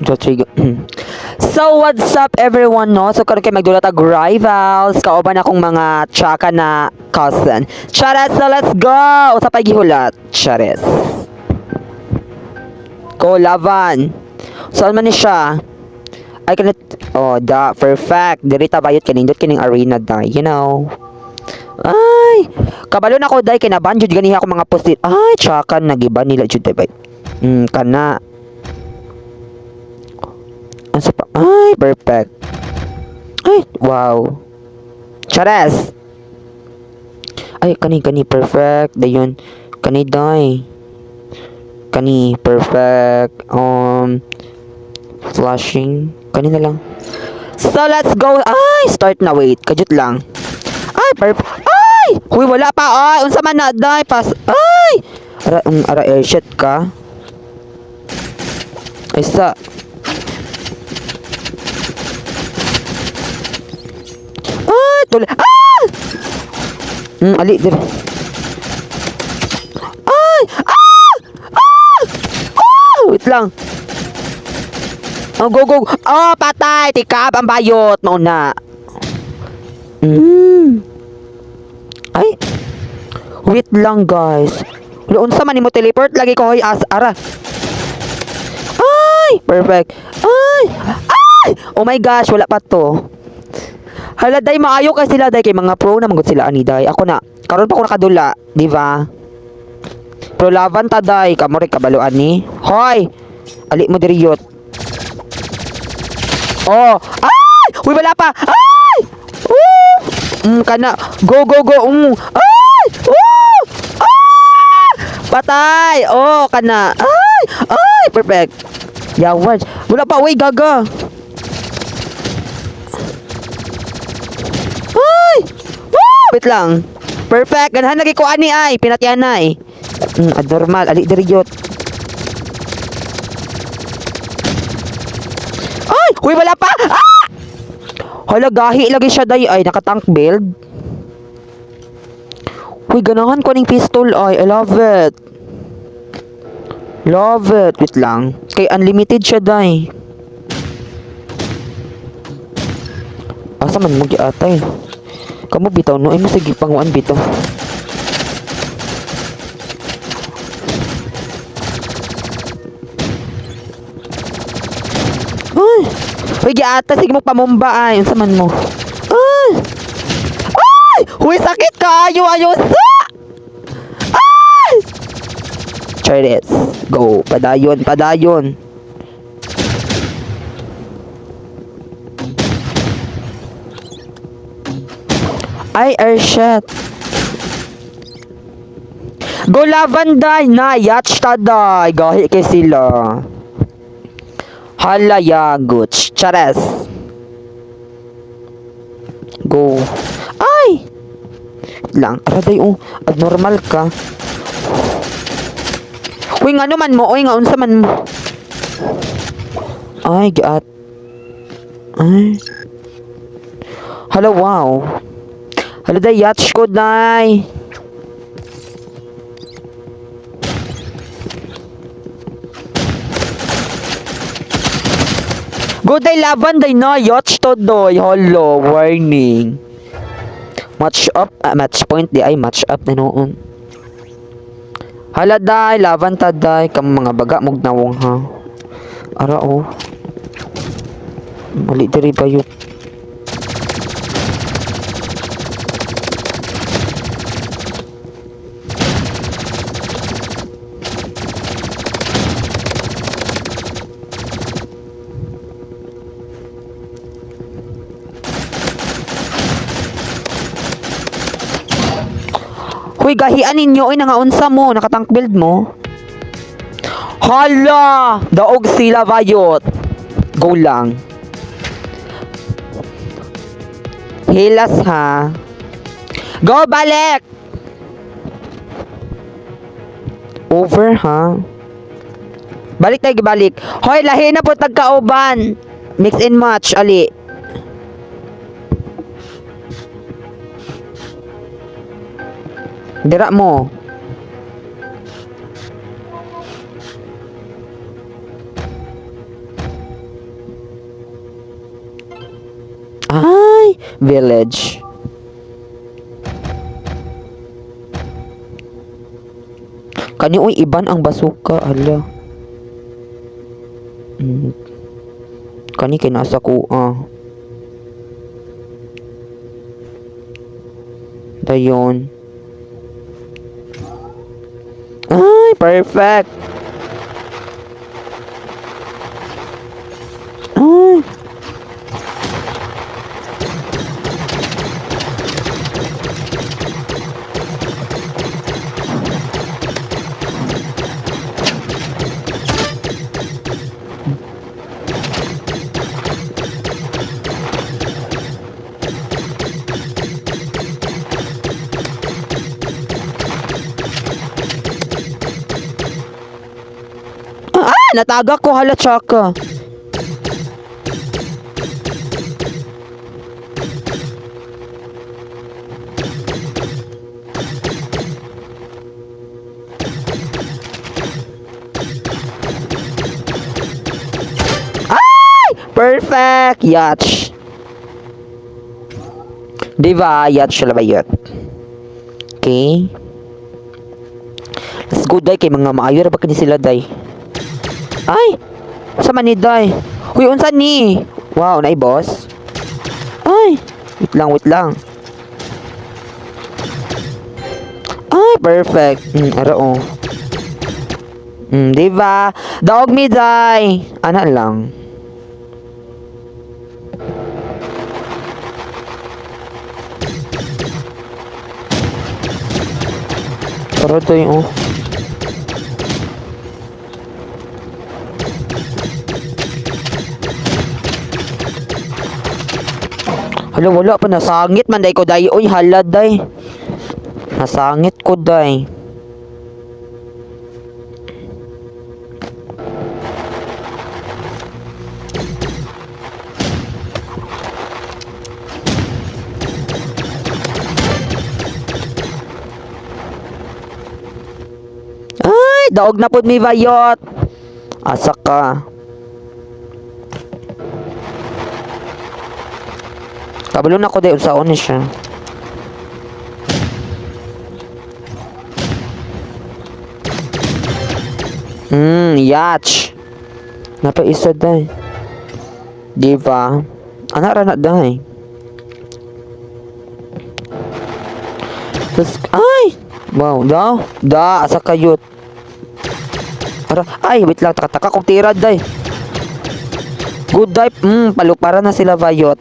2, 3, go. So, what's up everyone, no? So, karon kay magdulat og rivals. Kauban akong mga tsaka na cousin. Charas, so let's go! Usa pa gihulat. Chares. Go, laban. Saan man ni siya? I cannot. Oh, da. Perfect. Diri ta bayot kanindot kining arena day. You know. Ay, kabalo na ko day kay naban jud ganiha ako mga post. Ay, tsaka nagiba nila jud day bay. Kana. Asa pa? Ay, perfect. Ay, wow. Chares. Ay, kani kani perfect. Dayon. Kani day. Kani perfect. Flashing. Kani na lang. So let's go. Ay, start na, wait. Kajut lang. Ay, perfect. Ay! Huy, wala pa. Ay, unsa man na day pas. Ay! Ara ara air shot ka. Ay sa. Ay, tuloy. Ah! Ali dire. Ay! Ah! Ah! Ah! Wait lang. Oh, go, go. Oh, patay. Tikab ang bayot. Mauna. Ay. Wait lang, guys. Wala, unsa man nimo teleport lagi ko hoy as ara. Ay, perfect. Ay! Ay! Oh my gosh, wala pa to. Hala day maayo kay sila day kay mga pro na manggod sila ani day. Ako na karon pa ko nakadula, di ba? Pro laban ta day, kamo rin kabalo ani. Hoy! Ali mo diri yot. Oh, ay! Uy, wala pa. Ay! Woo! Kana. Go, go, go. Ay! Woo! Ah! Patay! Oh, kana. Ay! Ay! Perfect. Yawan. Wala pa. Uy, gaga. Ay! Woo! Wait lang. Perfect. Ganahan lagi ko ani ay. Pinatyanay. Abnormal. Ali diri yot. Ay! Uy, wala pa! Ah! Hala, gahi lagi siya day ay. Naka-tank build. Uy, ganahan ko ning pistol ay. I love it. Love it. Wait lang. Kay unlimited siya day. Asa man mo giatay? Kamo bitaw no ay mo sige panguan bitaw. Ay! Uy, giata sige mo pamumba ay. Unsa man mo? Ay! Ay! Uy, sakit kaayo ayo sa! Ay! Try this. Go. Padayon, padayon. Ay, air shit. Go laban day na yatch ta day. Gahi kay sila. Hala yaguch. Chares. Go. Ay! Lang. Araday oh. Abnormal ka. Uy, nga man mo. Uy, nga unsa man mo. Ay, giat. Ay. Hala, wow. Hala, day, yatch ko, day. Go, day, laban, day, na. Yatch to, doy. Hala, warning. Match up. Ah, match point, di ay. Match up na noon. Hala, day. Laban ta, day. Kam mga baga, mugnawong, ha. Ara, oh. Mali, diri ba yun? Huy, gahian ninyo. Uy, nangaunsa mo. Nakatank build mo. Hala! Daog sila bayot. Go lang. Hilas ha. Go balik! Over ha. Balik tayo, balik. Hoy, lahi na po tagkauban. Mix and match, ali. Dira mo. village. Kani uy, iban ang basuka, hala. Kani kay nasa ko ah. Dayon. Ay, perfect. Ay. Ah, nataga ko, hala, tsaka. Ay! Perfect! Yatch. Diba? Yatch sila ba yun? Okay. Let's go, day. Kay mga maayo ra ba kini sila, day? Ay! Sa man ni, day? Uy, unsa ni? Wow, naay boss. Ay! Wait lang, wait lang. Ay, perfect. Ara oh. Diba? Dog me, day! Ana lang. Tara, day, oh. Hala, wala pa. Nasangit man, day ko, day. Uy, hala, day. Nasangit ko, day. Ay, daog na pud mi bayot. Asa ka? Kabalo na ko day unsaon ni siya. Yatch. Napaisa day. Di ba? Ana ra na day. Tas, ay! Wow, da? Da, asa kayot. Ara, ay, wait lang, taka-taka kong tira, day. Good day. Palupara na sila, bayot.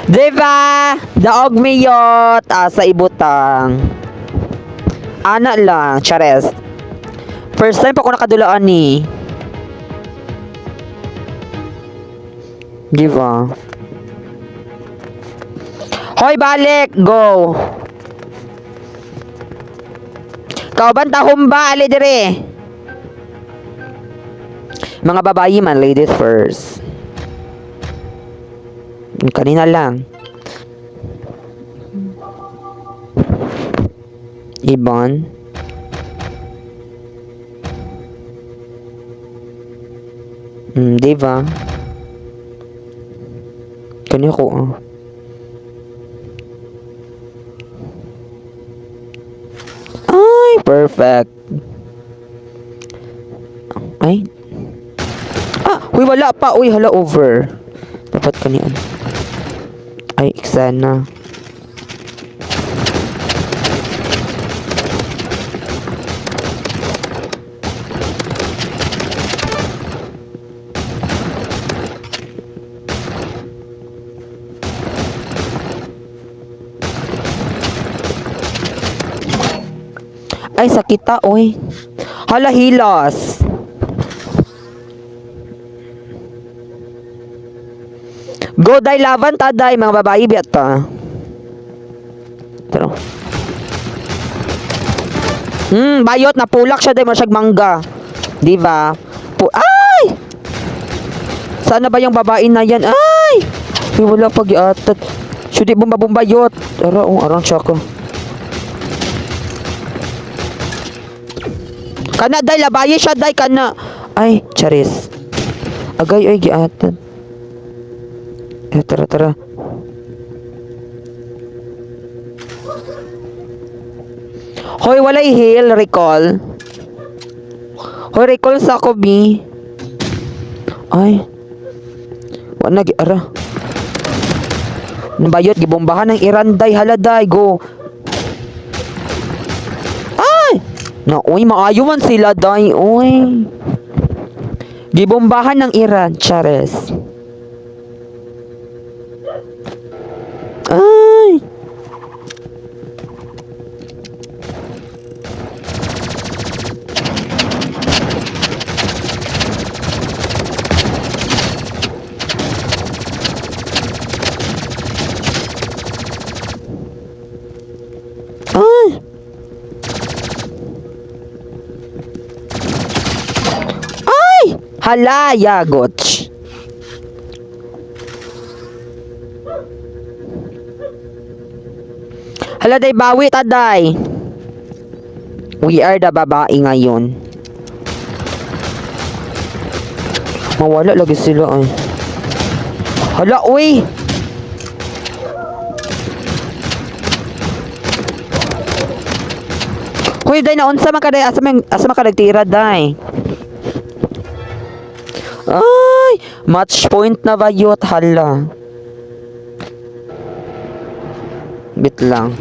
Diba? Daog miyot. Asa ibutang. Ana lang, chares. First time pa ko nakadulaan ni. Diba? Hoy, balik! Go! Kauban tahumba, ali dire. Mga babayi man, ladies first. Kanina lang. Ibon. Di ba? Kani ko ah. Ay, perfect. Ay. Ah, uy, wala pa. Uy, hala, over. Dapat kanian. Ay, eksena. Ay, sakita, oy. Hala, hilas. Go, day, laban ta, day. Mga babae, biyat ta. Tara. Bayot, napulak siya, day. Masyag mangga. Di ba? Ay! Sana ba yung babae na yan? Ay! Uy, wala pag iatat. Sudi, bumba bayot. Tara, oh, arang siya ko. Kana, day, labaye siya, day, kana. Ay, charis. Agay, ay, giatan. Tara, tara, tara. Hoy, walay heal, recall. Hoy, recall sa ako, B. Ay. Wala, ara. Nabayot, gibombahan ng Iran, day, hala, day, go. Ay! Na, uy, maayo man sila, day, uy. Gibombahan ng Iran, chares. Ay! Ay! Ay! Hala, yagot. Hala, day, bawi ta, day. We are the babae ngayon. Mawala lagi sila ay. Hala, uy! Hoy, day, naunsa man ka, day? Asa man ka nagtira, day? Ay! Match point na bayot, hala. Bit lang.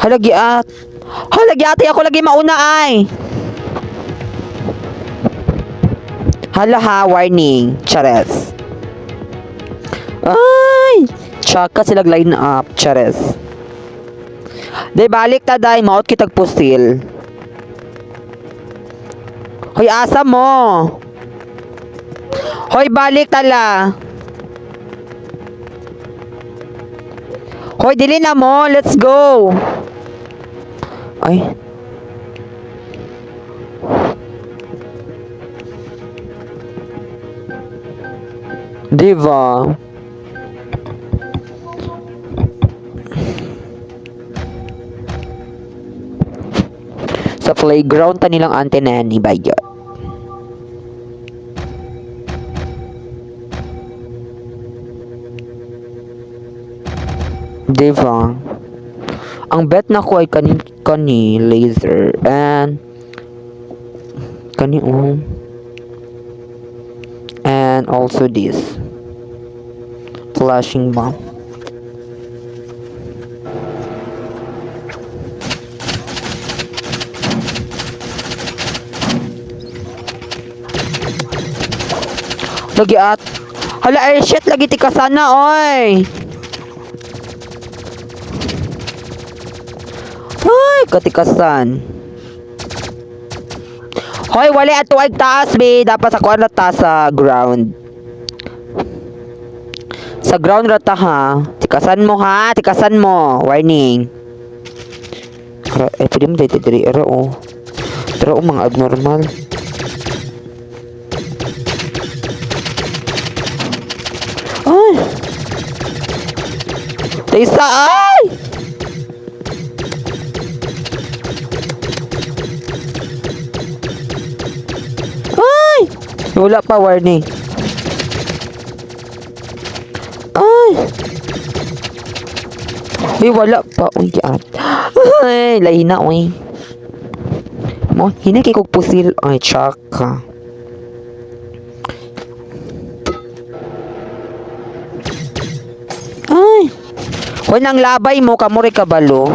Hala, giat. Hala, giate ako lagi mauna ay. Hala ha, warning. Chares. Ay! Tsaka sila line up. Chares. Day, balik ta, day. Maot kitag pusil. Hoy, asa mo? Hoy, balik tala. Hoy, dili na mo. Let's go. Ay. Diba? Sa playground ta nilang Auntie Nanny ba yun? Diba? Ang bet na ko ay kani kani laser and kani, oh. And also this flashing bomb. Lagi at hala ay shit, lagi tika sana, oy. Ay, katikasan. Hoy, wali ato ay taas be, dapat sa kuan ta sa ground. Sa ground ra ta ha. Tikasan mo ha, tikasan mo. Warning. Ara, eh, pwede mo dito diri ara oh. Pero oh, mga abnormal. Ay! Taysa, ay! Ay! Wala pa, warning. Ay! Uy, wala pa. Uy, at. Ay, lahi na, uy. Mo, hinay kay kog pusil. Ay, tsaka. Ay! Hoy, nang labay mo, kamo rin kabalo.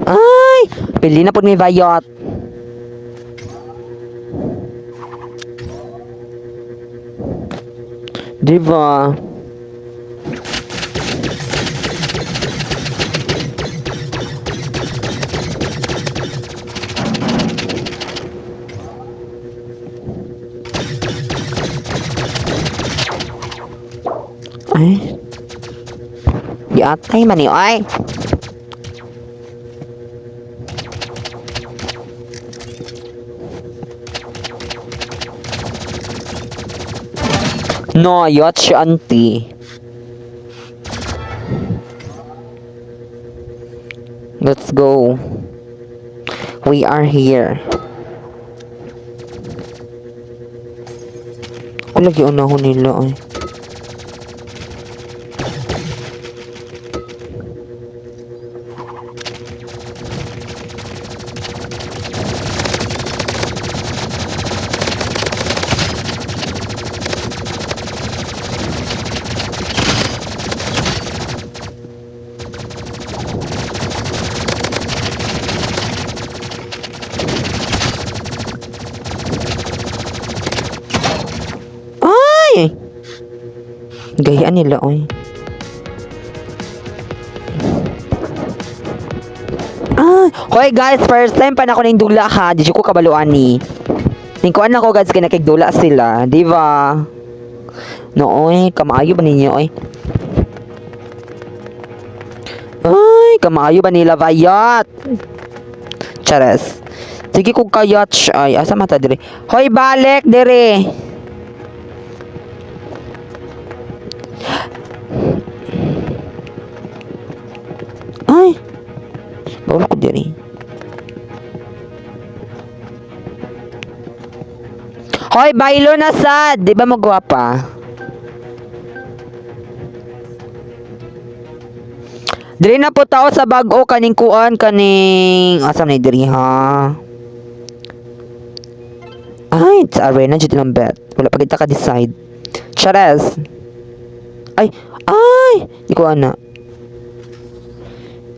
Ay! Pili na po ni Bayot. Di ba? Ay. Giatay man ni ay. No, yacht siya auntie. Let's go. We are here. Ako lagi unahon nila ay. Ay! Gayaan nila oy. Ah, hoy guys, first time pa na ako ning dula ha. Di ko kabaluan ni. Ningkuan na ko guys kay nakigdula sila, di ba? Nooy, kamaayo ba ninyo oy? Ay, kamaayo ba nila bayat? Chares. Sige kung kayat siya ay asa mata dire. Hoy, balik dire. Ay. Bawal ko dire. Hoy, baylo na sad. Di ba magwapa? Diri na po tao sa bag-o kaning kuan kaning asa man ni diri ha. Ay, sa arena jud ilang bet. Wala pa kita ka-decide. Chares. Ay, ay, di ko ana.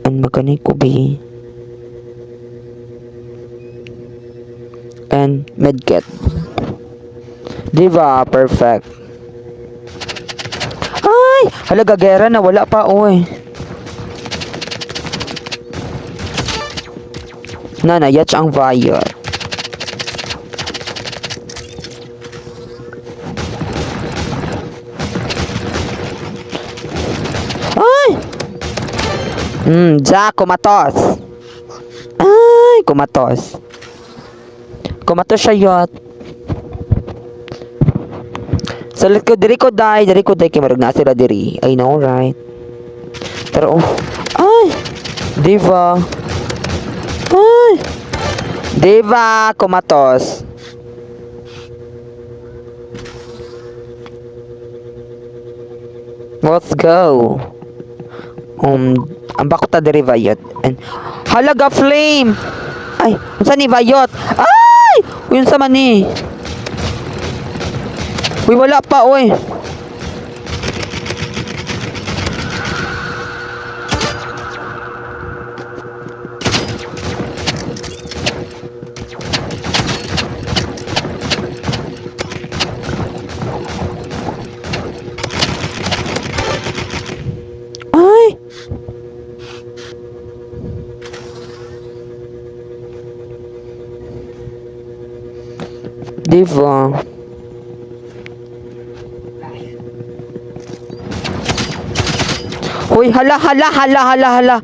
An magkani ko be. And medkit. Di ba? Perfect. Ay, hala gagera na wala pa oy. Na na yatch ang wire. Ay! Jack, kumatos. Ay, kumatos. Kumatos siya yot. Sa likod, diri ko dai kay marag na sila diri. I know, right? Pero oh. Ay! Diva. Ay! Diva, kumatos. Let's go. Ang bakot ta diri bayot. And halaga flame. Ay, unsa ni bayot? Ay! Uy, unsa man ni? Uy, wala pa, uy. Ay! Diba? Hoy, hala, hala, hala, hala, hala.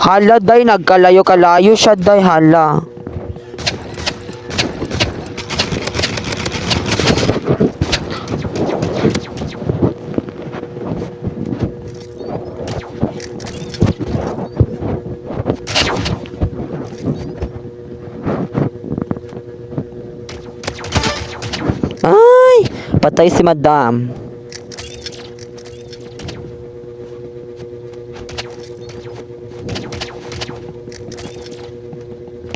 Hala, day, nagkalayo-kalayo siya, day, hala. Ay, patay si madam.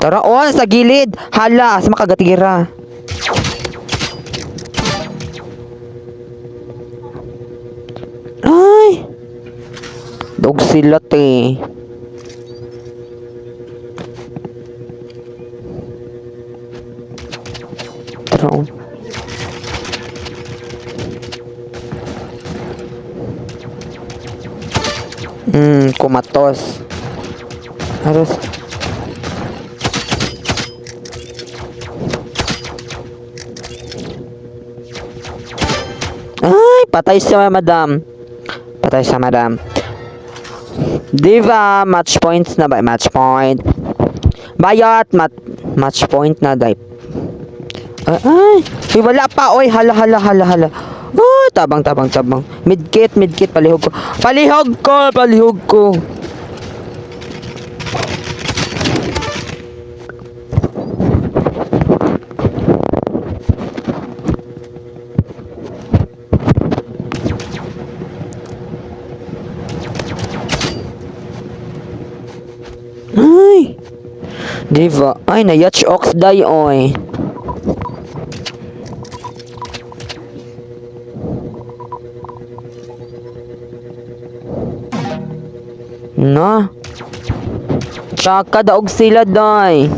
Tara, oh, sa gilid. Hala, sa makagatira. Ay! Dog sila, te. Tara, oh. Kumatos. Aros. Ay, patay siya, madam. Patay siya, madam. Diba, match points na ba? Match point. Bayot, match point na, day. Ay, ay. Uy, wala pa, oy. Hala, hala, hala, hala. Oh, tabang, tabang, tabang. Midkit, midkit, palihog ko. Palihog ko, palihog ko. Ay. Diba? Ay, na-yatch ox day, oy. Na. Tsaka daog sila, day.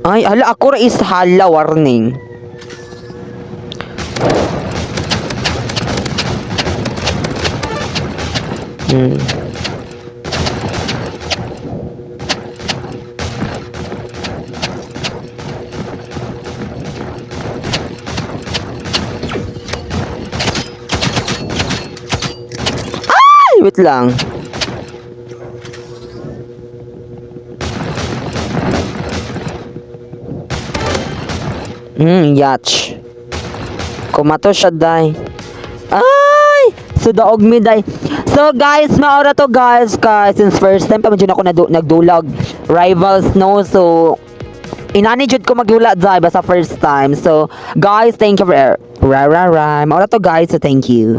Ay, hala, ako ra is hala warning. Ay, wait lang. Yatch. Kumato siya, day. Ay! So, daog mi, day. So, guys, maora to, guys. Kay, since first time pa man jud ako nagdulag rivals, no? So, inani jud ko magdula, day, basta first time. So, guys, thank you for ra ra ra. Maora to, guys. So, thank you.